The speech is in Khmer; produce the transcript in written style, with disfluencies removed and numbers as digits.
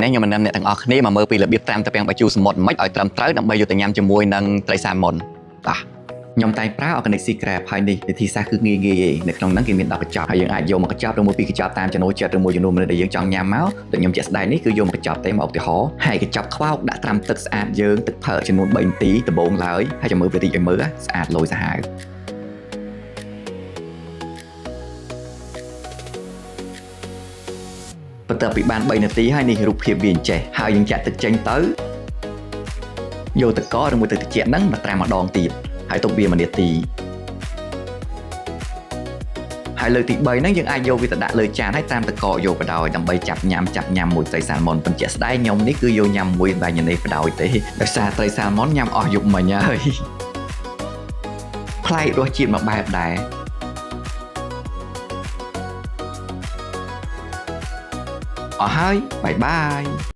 នេះខ្ញុំនឹងនាំអ្នកទាំងអស់គ្នាមកមើលពីរបៀបត្រាំត្រពាំងបាយជូរសមុទ្រមិនឲ្យត្រឹមត្រូវដើម្បីយកទៅញ៉ាំជាមួយនឹងត្រីសាម៉ុនតោះខ្ញុំតែងប្រើ Organic Sea Crab ហើយនេះវិធីសាស្ត្រគឺងាយងាយឯងនៅក្នុងហ្នឹងគេមាន10កញ្ចប់ហើយយើងអាចយកមកកញ្ចប់ឬមួយពីរកញ្ចប់តាមចំណូលចិត្តឬមួយចំនួនមនុស្សដែលយើងចង់ញ៉ាំមកដូចខ្ញុំជាក់ស្ដែងនេះគឺយកមកកញ្ចប់ទេមកឧទាហរណ៍ហើយកញ្ចប់ខ្វោកដាក់ត្រាំទឹកស្អាតយើងទឹកផើចំនួន3នាទីដំបូងឡើយហើយចាំមើលវារីកឲ្យមើលស្អាតលយសាហាវ បន្ទាប់ពីបាន3នាទីហើយនេះរូបភាពវាអញ្ចេះហើយយើងចាក់ទឹកចេញទៅយកទឹកកកឬមួយទឹកត្រជាក់ហ្នឹងមកត្រាំម្ដងទៀតហើយទុកវា1នាទីហើយលើកទី3ហ្នឹងយើងអាចយកវាទៅដាក់លើចានហើយត្រាំទឹកកកយកបដោយដើម្បីចាប់ញ៉ាំចាប់ញ៉ាំមួយត្រីសាល់ម៉ុនប៉ុន្តែជាក់ស្ដែងខ្ញុំនេះគឺយកញ៉ាំមួយបាយញ៉ានេះបដោយទេដោយសារត្រីសាល់ម៉ុនញ៉ាំអស់យប់មិញហើយប្លែករសជាតិមួយបែបដែរអស់ហើយបាយបាយ។